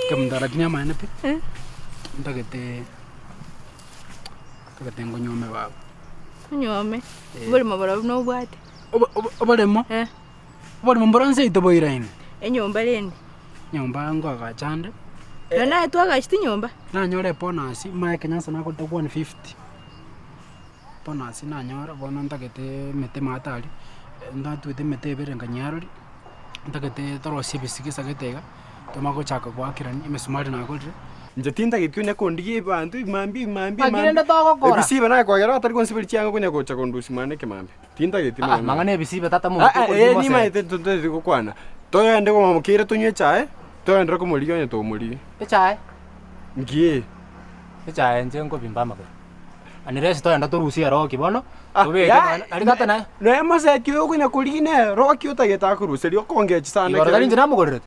Kemunto lakini amaene pi, ntagete ntagete ngonyuome baba. Onyuome? Oboremo borobwo nobwate? Obo- obo- Oboremo? Eh. Oboremo mboro nse yaito boiraine. Enyomba rende? Nyomba nkoagacha ande. Nonye naye twagachete nyomba? Nanyora ebonus, manye ekenyansa nagorete 150, bonus nanyora bono ntagete emete maate aria, natwete emete ebere nkanyearoria, ntagete torosie ebisige esagete iga, tomanye gochaka goakerania emesumari nagorire. Inche tintageti onya kondigia ebanto ebimambia ebimambia Naki ebimambia. rende togokora? Ebisibe naye kwagera batari konsiberia chianga konya gocha kondusia mwane ekemambia. Tintageti Ah, mang'ana. mang'ana ebisibe tata monto Ah, ah, okorigi eh, mosee. nimaete totagete gokwana. Togende komokeire tonywe echae, togenderere komorigia onye tomorigia. Echae? Nki? Echae inche nkobimba amagoro. Unless togenda torusie eroki bono, Ah, tobeke ya- nonya nari tata naye. Nonya moseti oyo okonya korigia nere roki otagete akoruseria okongechi sana Igoro tari inche namogorerete.